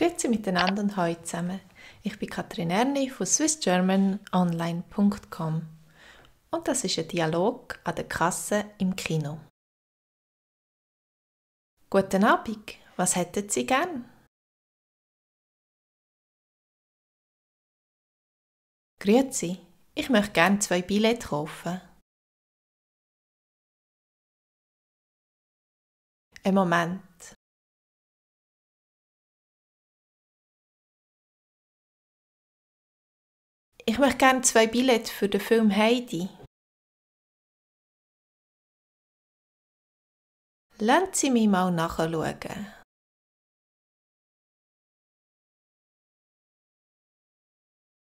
Grüezi miteinander und hallo zusammen. Ich bin Katrin Erni von swissgermanonline.com und das ist ein Dialog an der Kasse im Kino. Guten Abend, was hätten Sie gern? Grüezi, ich möchte gerne 2 Billette kaufen. Einen Moment. Ich möchte gerne 2 Billette für den Film Heidi. Lassen Sie mich mal nachschauen.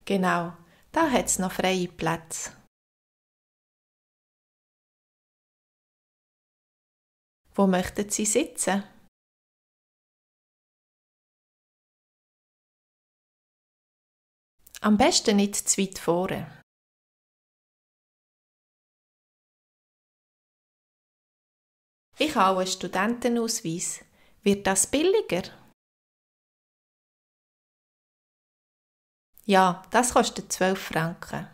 Genau, da hat es noch freie Plätze. Wo möchten Sie sitzen? Am besten nicht zu weit vorne. Ich habe einen Studentenausweis. Wird das billiger? Ja, das kostet 12 Franken.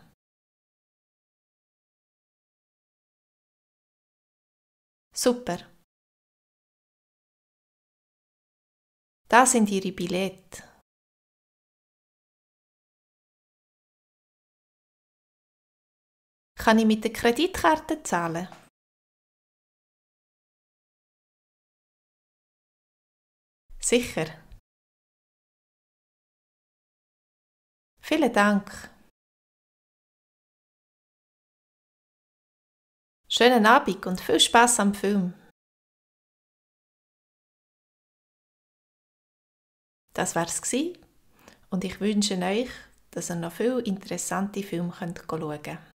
Super. Da sind Ihre Billette. Kann ich mit der Kreditkarte zahlen? Sicher. Vielen Dank. Schönen Abend und viel Spaß am Film. Das war's gsi und ich wünsche euch, dass ihr noch viele interessante Filme schauen könnt.